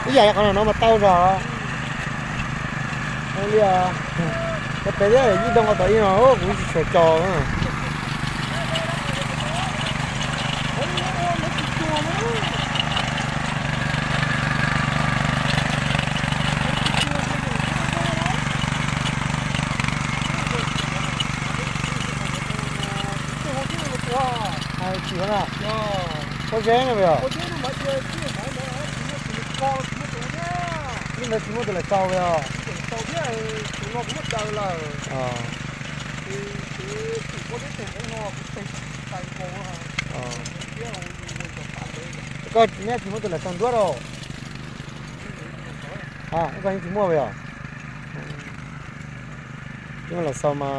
Ib yam qhov no mas tau zog li. Peb thiab yij doog qhov tom ib no kuv tsis tshua co. Tsis na, pob zeb no yog. Li ntawd tsis muaj tus lawm tau yog. Koj neb tsis muaj tus lawm tau nruab rau. Koj yeej tsis muaj yog. Yeej lawm xaus mas,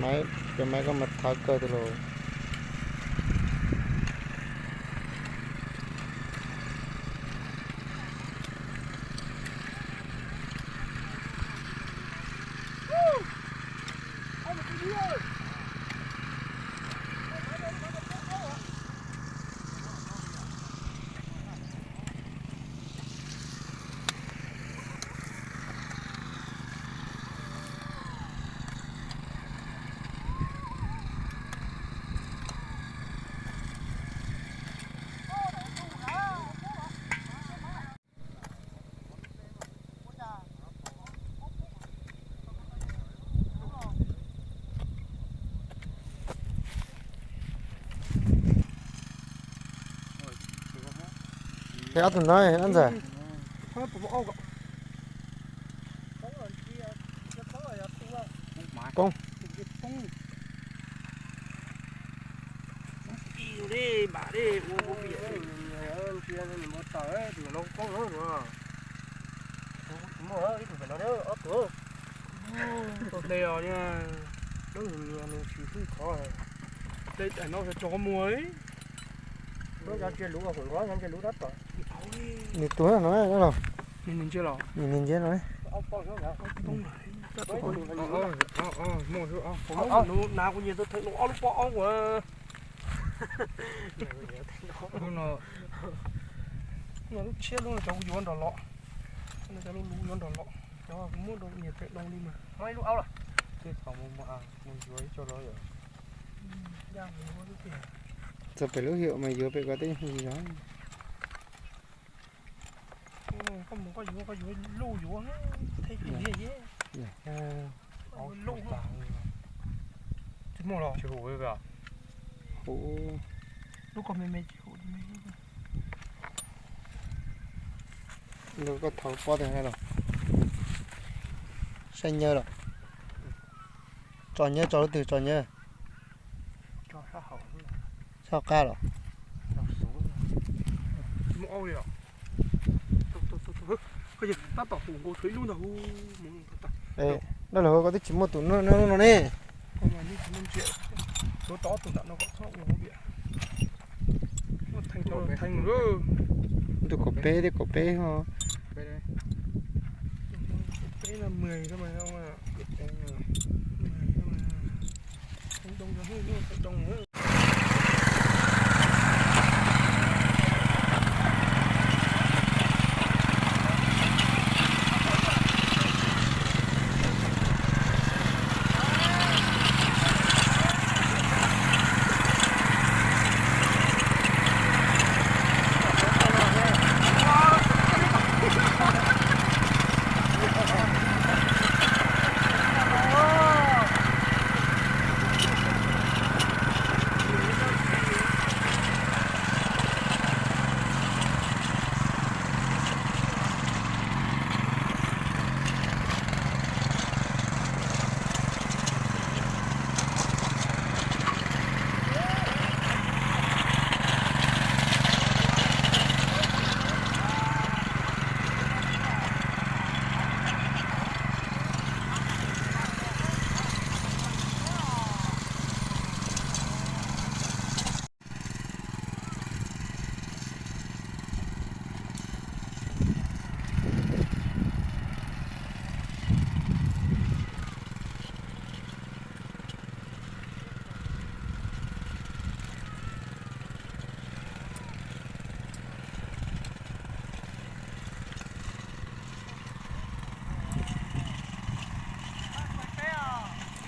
maiv, cov maiv koj mas thawv kawg tus los. Ob tug no, ob ntxawm. Poob. Nws tus no los? Nws niag ntsia no. Nav kuv nyiam tus theem no ob lub pob aub ua. Lub tshiab lub no cov kuv yuav nrog los. Cov lub lub yuav nrog los. Cov kuv muab rau nyias theem doo li mas. Muab ib lub aub los. Tej thaum mus mus yuav ib co los yom. Txog pem lub hiam mas yuav pem ko tej yog. Koj mus koj yuav, koj yuav luj yuav, theb tsis liaj ye. Luj tsis muaj los tsis hum li. Hum. Lub ko me me tsis hum li. Koj thov pob tag los. Saib nyawb los. Tso nyawb, tso lub twg tso nyawb? Sab qab los? Dab laug, koj twb tsis muaj tus no ne. Tus kaum peb thiab kaum peb ho.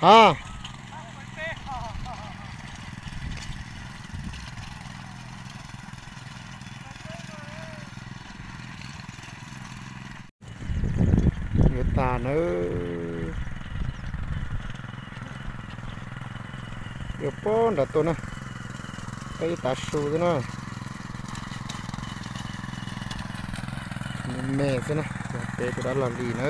A, yuav tas nawb. Yuav poob nram tuaj na. Peb ib tav su xwb na. Me me xwb na, peb tus dab los li na.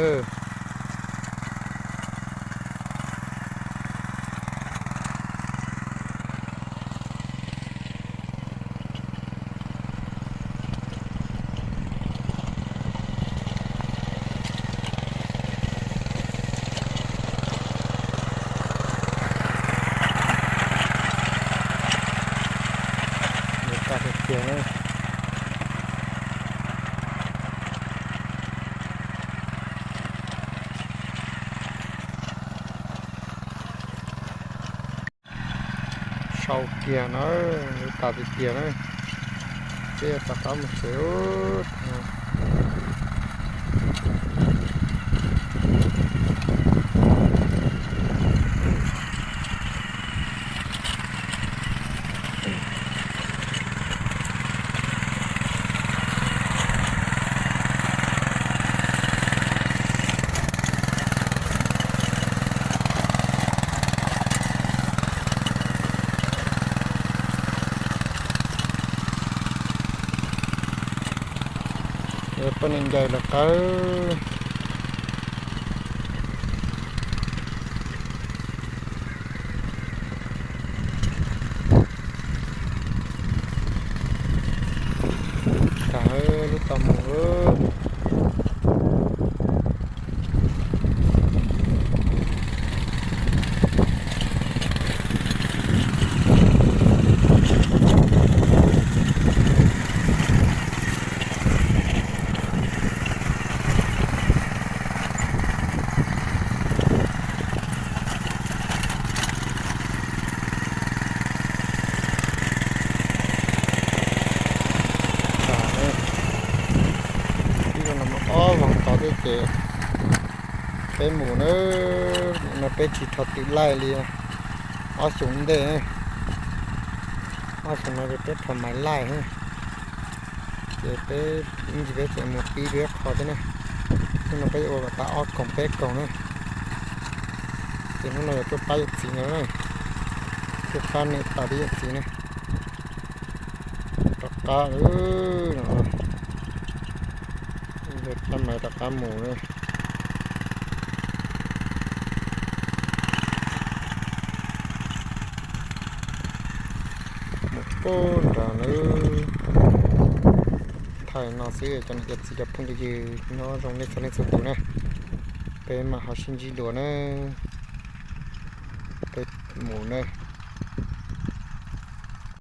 Yuav tas tiag tiag na. Sau kiag na, yuav tas tiag tiag na. Peb rov qab mus tsev. Poj niam ncaws lawv qawb. Tag lub tau mus. Ib zaug no mus ob vog tod thiab ces peb mus na, no peb tsis rho twm laij li ob xyoo ntej. Ob xyoo no ces peb rho maiv laij, ces peb ib ntsis peb tseem mus pib dua ib qho thiab na. Hnub no peb yuav ua kom tas ob koog peb koog na. Ces hnub no yuav tuaj pab yawm txiv no na, tuaj pab niam tais thiab yawm txiv na. Rov qab, yawg cab maiv rov qab mus na. Mus poob nrad na. Thaij no xwb cov niam cov txiv cov phooj cov ywg nyob zoo nej txhua leej txhua tus na. Peb mam ho sib ntsib dua na. Peb mus na.